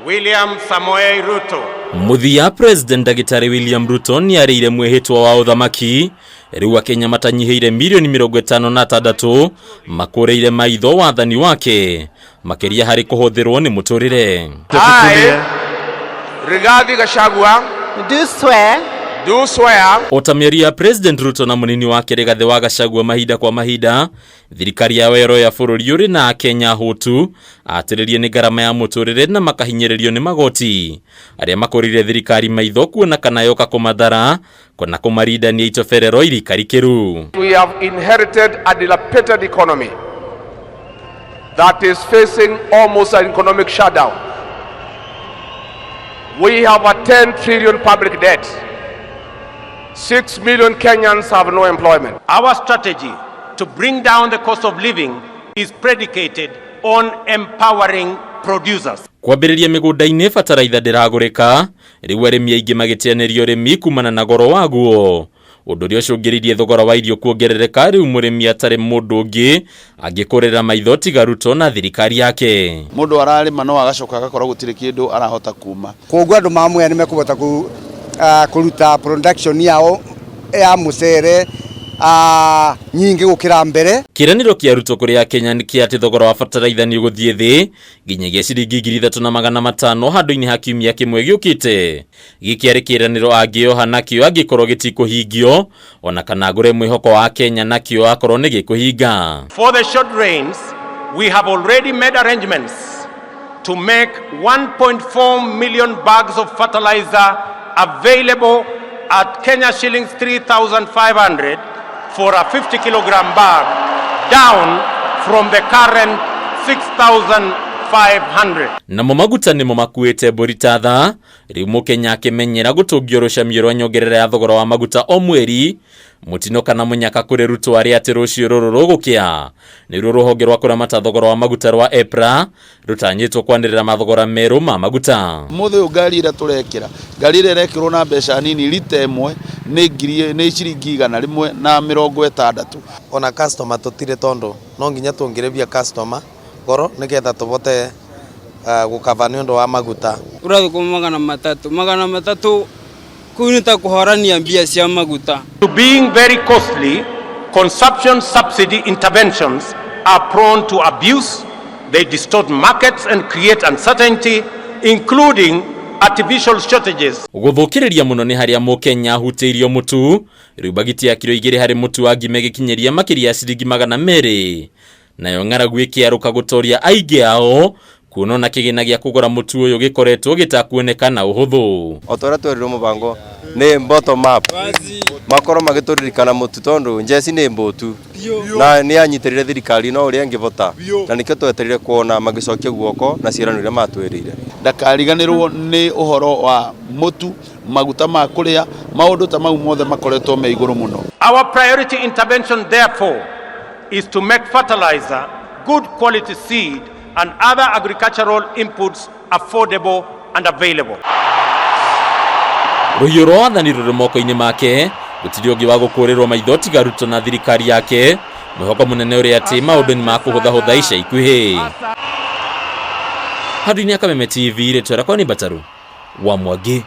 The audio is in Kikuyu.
William Samoei Ruto. Mũthia President Ndagĩtarĩ William Ruto nĩarĩire mwĩhĩtwa wa ũthamaki rĩu Akenya matanyihĩire mirioni 56 makũrĩire maitho wathani wake makĩria harĩ kũhũthĩrwo nĩ mũtũrĩre. I, Rigathi Gachagua, Do swear do swear O ta mĩario ya President Ruto na mũnini wake Rigathĩ wa Gachagua mahinda kwa mahinda, thirikari ya wero ya bũrũri ũrĩ na Akenya hũtu atĩrĩrie nĩ ngarama ya mũtũrĩre na makahinyĩrĩrio nĩ magoti arĩa makũrĩire thirikari maitho kuona kana yoka kũmathara na kũmarindania itoberero irikarikĩru. We have inherited a dilapidated economy that is facing almost an economic shutdown. We have a 10 trillion public debt. 6 million Kenyans have no employment. Our strategy to bring down the cost of living is predicated on empowering producers. Kwambĩrĩria mĩgũnda-inĩ bataraitha ndĩragũrĩka rĩu arĩmi aingĩ magĩteanĩria ũrĩmi kumana na goro waguo ũndũ ũrĩa ũcũngĩrĩirie thogora wa irio kuongerereka rĩu mũrĩmi atarĩ mũndũ ũngĩ angĩkũrĩra maitho tiga Ruto na thirikari yake. Mundu ararima no agacoka agakora gutiri kindu arahota kuma. Koguo andũ ma Mwea nĩ mekũhota kũruta production yao ya mũcere nyingĩ gũkĩra mbere. Kĩranĩro kĩa Ruto kũrĩ Akenya nĩ kĩa atĩ thogora wa bataraitha nĩ ũgũthiĩ thĩ nginyagia ciringi 3500 handũ-inĩ ha kiumia kĩmwe gĩũkĩte. Gĩkĩ arĩ kĩranĩro angĩoha nakĩo angĩkorwo gĩtikũhingio ona kana agũre mwĩhoko wa Kenya nakĩo akorwo nĩ gĩkũhinga. For the short rains, we have already made arrangements to make 1.4 million bags of fertilizer available at Kenya shillings 3,500 for a 50 kilogram bag, down from the current 6,500. Namo maguta nĩmo makuĩte mbũri ta tha rĩu mũkenya akĩmenyera gũtũngio rũcamio rwa nyongerera ya thogora wa maguta o mweri mũtino kana mũnyaka kũrĩ Ruto arĩa atĩ rũciũ rũrũ rũgũkĩa nĩruo rũhonge rwa kũramata thogora wa maguta rwa EPRA rũtanyĩtwo kwanĩrĩra mathogora merũ ma maguta. Mũthĩ ũyũ ngari ĩrĩa tũrekĩra, ngari ĩrĩa ĩrekĩrwo na mbeca nini lita ĩmwe nĩ ngiri nĩ ciringi 160. Ona customer tutire tondu no nginya tungiribia customer goro nigetha tubote gukava ni undu wa maguta. Urathukuma 300 300 kuu ni ta kuhorania mbia cia maguta. To being very costly, consumption subsidy interventions are prone to abuse. They distort markets and create uncertainty, including artificial shortages. Gũthũkĩrĩria mũno nĩ harĩa mũkenya ahutĩirio mũtu rĩu bagiti ya kiro 2 harĩ mũtu wa ngima ĩgĩkinyĩria makĩria ya ciringi 200 nayo ng'aragu ĩkĩarũka gũtoria aingĩ ao kuona ona kĩgĩna gĩa kũgũra mũtu ũyũ gĩkoretwo gĩtakuoneka na ũhũthũ. O ta ũrĩa twerirwo mũbango nĩ bottom up makorwo magĩtũririkana mũtu tondu njeci nĩ mbũtu na nĩ yanyitĩrĩire thirikari no ũrĩa ĩngĩbota na nĩkĩo twetereire kuona magĩcokia guoko na ciĩranĩro iria matwĩrĩire. Ndakariganĩrwo nĩ ũhoro wa mũtu, maguta ma kũrĩa, maũndũ ta mau mothe makoretwo me igũrũ mũno. Our priority intervention therefore is to make fertilizer, good quality seed and other agricultural inputs affordable and available. Rũhiũ rwa wathani rũrĩ moko-inĩ make gũtirĩ ũngĩ wa gũkũrĩrwo maitho tiga Ruto na thirikari yake mwĩhoko mũnene ũrĩa atĩ maũndũ nĩ makũhũthahũtha ica ikuhĩ. Handũ-inĩ ya Kameme TV rĩtwa rĩakwa nĩ Mbataru wa Mwangi.